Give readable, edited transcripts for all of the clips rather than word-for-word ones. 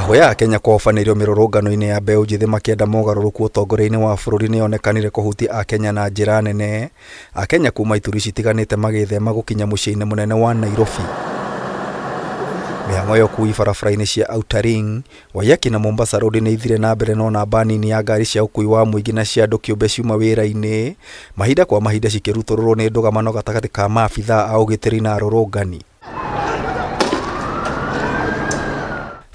Mĩahũ ya Akenya kũhobanĩrio mĩrũrũngano-inĩ ya mbeũ njĩthĩ makĩenda mogarũrũku ũtongoria-inĩ wa bũrũri nĩyonekanire kũhutia Akenya na njĩra nene. Akenya kuma ituri citiganĩte magĩthema gũkinya mũciĩ-inĩ mũnene wa Nairobi. Mĩhang'o ya ũkui barabara-inĩ cia Outer Ring, Waiyaki na Mombasa Road nĩ ithire na mbere no namba nini ya ngari cia ũkui wa mũingĩ na cia andũ kĩũmbe ciuma wĩra-inĩ, mahinda kwa mahinda cikĩrutũrũrwo nĩ ndũgamano gatagatĩ ka maabithaa a ũgitĩri na arũrũngani.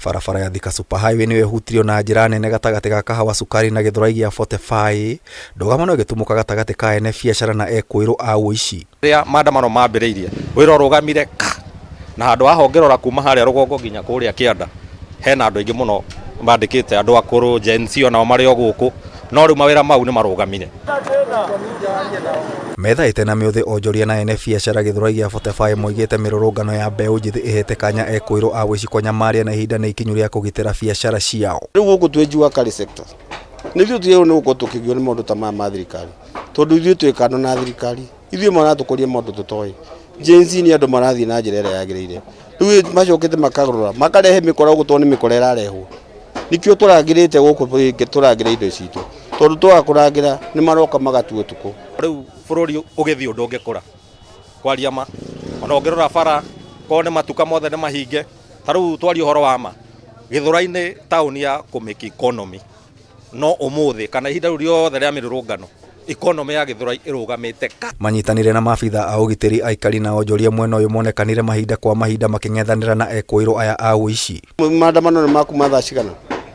Barabara ya Thika Super Highway nĩyo ĩhutirio na njĩra nene gatagatĩ ga Kahawa Sukari na Gĩthũrai gĩa 45, ndũgamano ĩgĩtumũka gatagatĩ ka ene biacara na ekũĩrwo a ũici. Rĩrĩa maandamano mambĩrĩirie, wĩra ũrũgamire ka! Na handũ haha ũngĩrora kuma harĩa rũgongo nginya kũrĩa kĩanda, hena andũ aingĩ mũno mandĩkĩte andũ akũrũ, Gen Z onao marĩ o gũkũ, no rĩu mawĩra mau nĩ marũgamire. Methaĩte na mĩũthĩ onjoria na ene biacara Gĩthũrai gĩa 45 moigĩte mĩrũrũngano ya mbeũ njĩthĩ ĩhete kanya ekũĩrwo a ũici kũnyamaria na ihinda nĩ ikinyu rĩa kũgitĩra biacara ciao. Rĩu gũkũ twĩ Jua Kali sector nĩ ithuĩ tũgĩrĩirwo nĩ gũkorwo tũkĩgio nĩ maũndũ ta maya ma thirikari tondũ ithuĩ twĩ kando na thirikari ithuĩ maratũkũria maũndũ tũtoĩ. Gen Z nĩ andũ marathiĩ na njĩra ĩrĩa yagĩrĩire rĩu macokete makarora makarehe mĩkora gũkũ tondũ nĩ mĩkora ĩrarehwo nĩkĩo tũrangĩrĩte gũkũ tũrangĩre indo citũ tondũ twaga kũrangĩra nĩ maroka magatua ũtukũ. Rĩu bũrũri ũgĩthiĩ ũndũ ũngĩkũra kwaria ma ona ũngĩrora bara korwo nĩ matuka mothe nĩ mahinge ta rĩu twarie ũhoro wa ma Gĩthũrai-inĩ taũni ya kũ make economy no ũmũthĩ kana ihinda rĩu rĩothe rĩa mĩrũrũngano economy ya Gĩthũrai ĩrũgamĩte ka. Manyitanĩire na maabitha a ũgitĩri, aikari na onjoria mwena ũyũ monekanire mahinda kwa mahinda makĩng'ethanĩra na ekũĩrwo aya a ũici. Maandamano nĩ makuma thaa cigana?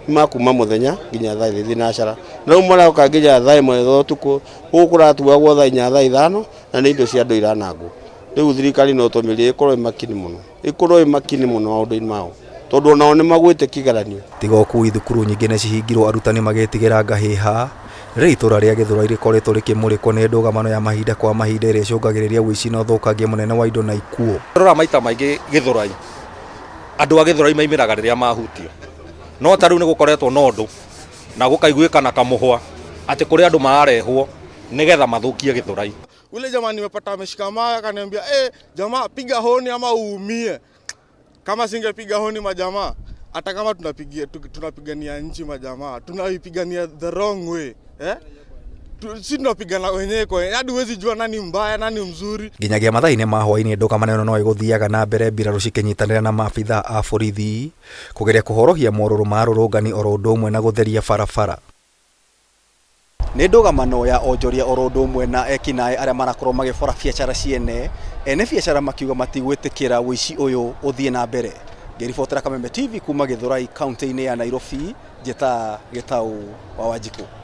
Nĩ makuma mũthenya nginya thaa thinacara. Na rĩu maroka nginya thaa ĩmwe ya ũtukũ, gũkũ kũratuagwo thaa inya thaa ithano na nĩ indo cia andũ iranangwo. Rĩu thirikari no tũmĩrie ĩkorwo ĩ makini mũno. Ĩkorwo ĩ makini mũno maũndũ-inĩ mao tondũ onao nĩ magwĩte kĩgeranio. Tiga ũkui thukuru nyingĩ nĩ cihingirwo arutani magĩtigĩra ngahĩha. Rĩrĩa itũra rĩa Gĩthũrai rĩkoretwo rĩkĩmũrĩkwo nĩ ndũgamano ya mahinda kwa mahinda ĩrĩa ĩcũngagĩrĩria ũici na ũthũkangia mũnene wa indo na ikuũ. Rora maita maingĩ Gĩthũrai, andũ a Gĩthũrai maimĩraga rĩrĩa mahutio. No ta rĩu nĩ gũkoretwo na ũndũ na gũkaiguĩka na kamũhwa atĩ kũrĩ andũ mararehwo nĩgetha mathũkie Gĩthũrai. Ule jamaa nimepata ameshika mawe akaniambia, eh, jamaa piga honi ama uumie. Kama singepiga honi majamaa, hata kama tunapigia tunapigania nchi majamaa, tunaipigania the wrong way eh? Si tunapigana wenyewe kwa wenyewe, hadi huwezi jua nani mbaya nani mzuri. Nginyagia mathaa-inĩ ma hwaĩ-inĩ ndũgamano ĩno no ĩgũthiaga na mbere mbirarũ cikĩnyitanĩra na maabithaa a borithi kũgeria kũhorohia morũrũ ma arũrũngani oro ũndũ ũmwe na gũtheria barabara. Nĩ ndũgamano ya onjoria oro ũndũ ũmwe na ekinaĩ arĩa marakorwo magĩbora biacara ciene, ene biacara makiuga matigwĩtĩkĩra ũici ũyũ ũthiĩ na mbere. Ngĩribotera Kameme TV kuma Gĩthũrai kaunti-inĩ ya Nairobi, njĩta Gĩtaũ wa Wanjikũ.